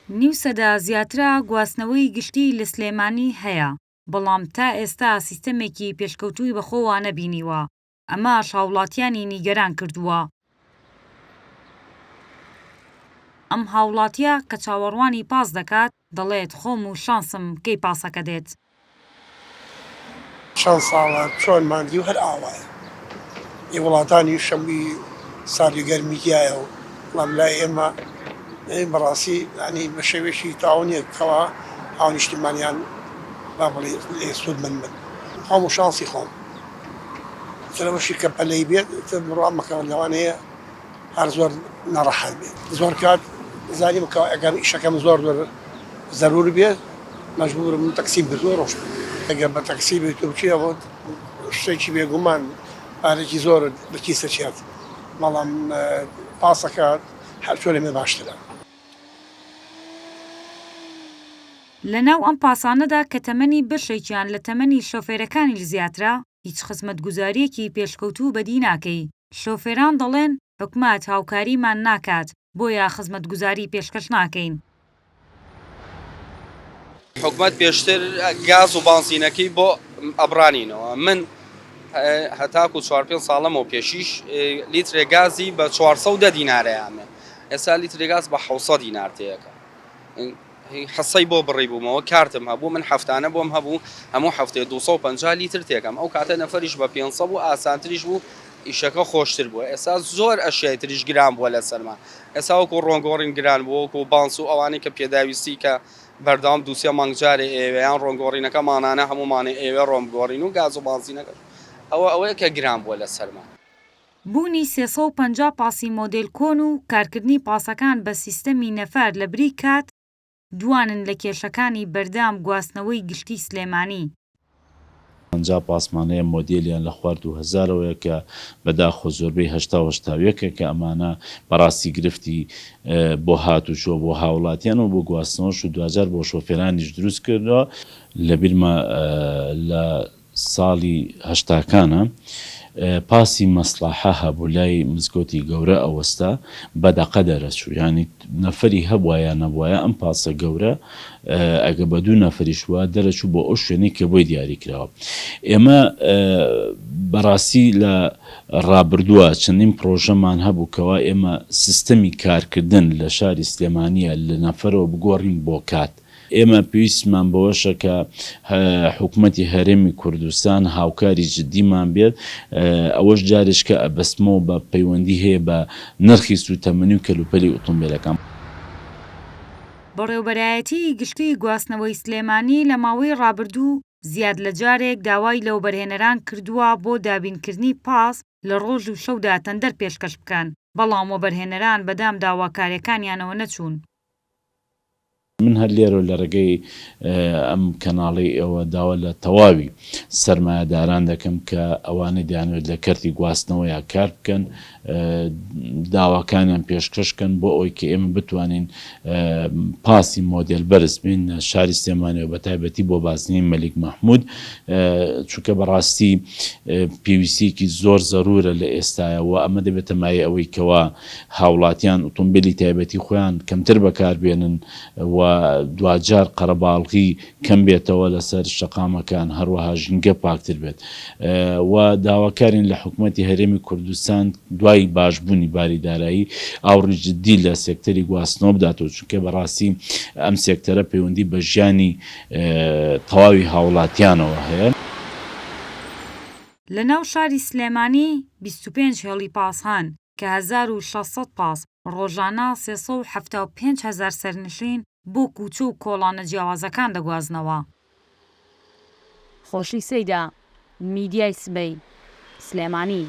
نیو سەدە زیاترە گواستنەوەی گشتی لە سلێمانی هەیە، بەڵام تا ئێستا سیستەمێکی پێشکەوتووی بەخۆوە نەبینیوە، ئەمەش هاوڵاتیانی نیگەران کردووە. ئەم هاوڵاتیە کە چاوەڕوانی پاس دەکات، دەڵێت خۆم و شانسم کەی پاسەکە دێت. چەند ساڵە چۆن ماندی و هەر ئاوایە. ئی وڵاتانی شەموی ساردی و گەرمی تیایە و بەڵام لای ئێمە بەڕاستی یانی بە شێوەیەکی تەواو نییە کەوا هاونیشتیمانیان با بڵێ لێ سوودمەند بن. خۆم و شانسی خۆم. ئیتر ئەوەشی کە پەلەی بێت ئیتر بڕوا مەکە لەوانەیە هەر زۆر ناڕەحەت بێت. زۆر کات زانیم کە ئەگەر ئیشەکەم زۆر زۆر زەرور بێت مەجبورم تەکسیم گرتووە ڕۆشتم. ئەگەر بە تەکسی بیت و بچی ئەوە شتێکی بێگومان پارەیەکی زۆر بە کیس دەچێت بەڵام پاسەکە هەر چۆنێ بێ باشترە. لەناو ئەم پاسانەدا کە تەمەنی بەشێکیان لە تەمەنی شۆفێرەکانیش زیاترە، هیچ خزمەتگوزارییەکی پێشکەوتوو بەدی ناکەی، شۆفێران دەڵێن حکومەت هاوکاریمان ناکات بۆیە خزمەتگوزاری پێشکەش ناکەین. حکومەت پێشتر گاز و بانزینەکەی بۆ ئەبڕانینەوە من هەتاکو چوار پێنج ساڵەمەوە پێشیش لیترێ گازی بە 410 دینارەیانێ ئێستا لیترێ گاز بە 600 دینار تێیەکە حسەی بۆ بڕی بوومەوە کارتم هەبوو من هەفتانە بۆم هەبوو هەموو هەفتەیە 250 لیتر تێکەم ئەو کاتە نەفەریش بە 500 بوو ئاسانتریش بوو ئیشەکە خۆشتر بووە ئێستا زۆر ئەشیای تریش گران بووە لەسەرمان ئێستا وەکو ڕۆنگۆڕین گران بووە وەکو بانس و ئەوانەی کە پێداویستی کە بەردەوام دوو سێ مانگ جارێ ئێوێ یان ڕۆنگۆڕینەکە مانانە هەموومانێ ئێوێ ڕۆن بگۆڕین و گاز و بانزینەکەش ئەوە ئەوەیە کە گران بووە لەسەرمان. بوونی 350 پاسی مۆدێل کۆن و کارکردنی پاسەکان بە سیستەمی نەفەر لەبری کات دوانن لە کێشەکانی بەردەم گواستنەوەی گشتی سلێمانی. 50 پاسمان هەیە مۆدێلیان لە خوار دوو هەزارەوەیە کە بەداخەوە زۆربەی 80 و 81 ە کە ئەمانە بەڕاستی گرفتی بۆ هاتوچۆ بۆ هاوڵاتیان و بۆ گواستنەوەش و دواجار بۆ شۆفێرانیش دروست کردوە. لەبیرمە لە ساڵی هەشتاکانە پاسی مەسڵەحە هەبوو لای مزگەوتی گەورە ئەوەستا بە دەقە دەرەچوو یانی نەفەری هەبوایە یا نەبوایە ئەم پاسە گەورە ئەگە بە دوو نەفەریش بوایە دەرەچوو بۆ ئەو شوێنەی کە بۆی دیاری کراوە ئێمە بەڕاستی لە ڕابردووە چەندین پڕۆژەمان هەبوو کەوا ئێمە سیستەمی کارکردن لە شاری سلێمانیە لە نەفەرەوە بگۆڕین بۆ کات ئێمە پێویستمان بەوەشە کە حکومەتی هەرێمی کوردستان هاوکاری جدیمان بێت، ئەوەش جارێکە ئەبەستمەوە بە پەیوەندی هەیە بە نرخی سوتەمەنی و کەلوپەلی ئۆتۆمبێلەکان. بەڕێوبەرایەتیی گشتیی گواستنەوەی سلێمانی لە ماوەی ڕابردوو زیاد لە جارێک داوای لە وەبەرهێنەران کردووە بۆ دابینکردنی پاس لە ڕۆژ و شەودا تەندەر پێشکەش بکەن، بەڵام وەبەرهێنەران بەدام داواکارییەکانیانەوە نەچوون. من هەر لێرەوە لە ڕێگەی ئەم کەناڵەی ئێوە داوا لە تەواوی سەرمایەداران دەکەم کە ئەوانەی دەیانەوێت لە کەرتی گواستنەوەیا کار بکەن داواکانیان پێشکەش کەن بۆ ئەوەی کە ئێمە بتوانین پاسی مۆدێل بەرز بین شاری سلێمانی و بەتایبەتی بۆ بازنەی مەلیک مەحمود چونکە بەڕاستی پێویستیەکی زۆر زەرورە لە ئێستایا و ئەمە دەبێتە مایەی ئەوەی کەوا هاوڵاتیان ئوتومبێلی تایبەتی خۆیان کەمتر بەکاربێنن و دواجار قەرەباڵغی کەم بێتەوە لەسەر شەقامەکان، هەروەها ژینگە پاکتر بێت و داواکارین لە حکومەتی هەرێمی کوردستان دوای باشبوونی باری دارایی ئاوڕی جدی لە سێکتەری گواستنەوە بداتەوە، چونکە بەڕاستی ئەم سێکتەرە پەیوەندی بە ژیانی تەواوی هاوڵاتیانەوە هەیە. لە ناو شاری سلێمانی 25 هێڵی پاس هەن کە 1600 پاس ڕۆژانە 375 هەزار سەرنشین بۆ کوچە و کۆڵانە جیاوازەکان دەگوازنەوە. خۆشی سەیدا، میدیای سبەی، سلێمانی.